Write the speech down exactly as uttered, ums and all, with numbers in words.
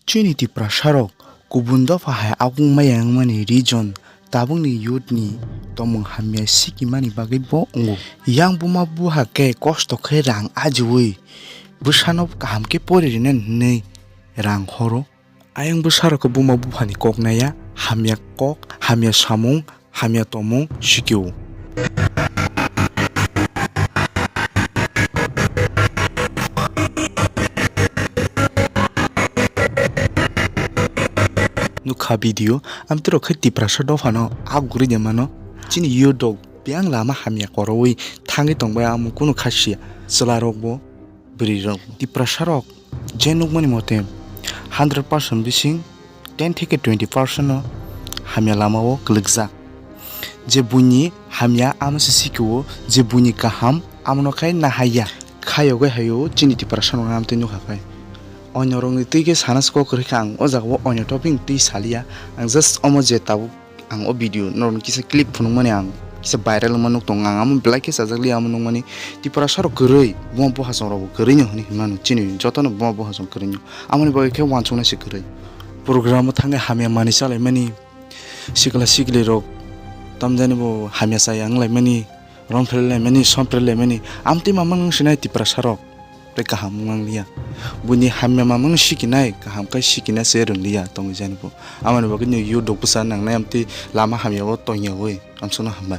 Chini Tiprasarok kubun dopha hai akung maya wngmani reason tabukni youth ni tongmung hamya sikimani bagwi bo wngo. Yang buma buha khe kosto khe rang ajiwi bwsano kaham khe pori rina hinwi rang horo. Ayang bwsarok khe buma buphani kok naya, hamya kok, hamya samung, hamya tongmung sikio. Nukha video, amtwrok khe Tiprasa dophano agugri de mano. Chini youth rok biyang lama hamya korowi thangwi tongbai, amo kunu khasiya chwlarokbo bwrwirok. Tiprasarok je nukmani mote hundred percent bising ten theke twenty percent no hamya lamao kwlwkjak. Je buini hamya amo se sikio, je buini kaham amono khai nahaiya. Khayogwi haio chini Tiprasarok amtwi nukha khai. Onyorokni twi khe sana se kok kwrwi kha, ang o jagao onyo topic twi saliya. Ang just omo je tabuk ang o video norokni kisa clip phunukmani ang kisa viral wngma nuk tongo, ang amo belai khe chajakliya amo nukmani. Tiprasarok kwrwi, buma buhasongrokbo kwrwino hwnwi hinmano, chini jotono buma buhasong kwrwino. Amoni bagwi khe uansuknai se kwrwi. Program o thangwi hamya manwi chalaimani, sikla siklirok tamjani bo hamya chaya wnglaimani, romphre laimani, sompre laimani, amtwi mamang wng sinai Tiprasarok. Tei kaham wng mangliya. Buini hamya mamang sikinai, kaham khe sikina se rwngliya tongwi jani bo. Amoni bagwi ni youth rok bwsa nangnai amtwi lama hamya o tongyawi. Amsukno hambai.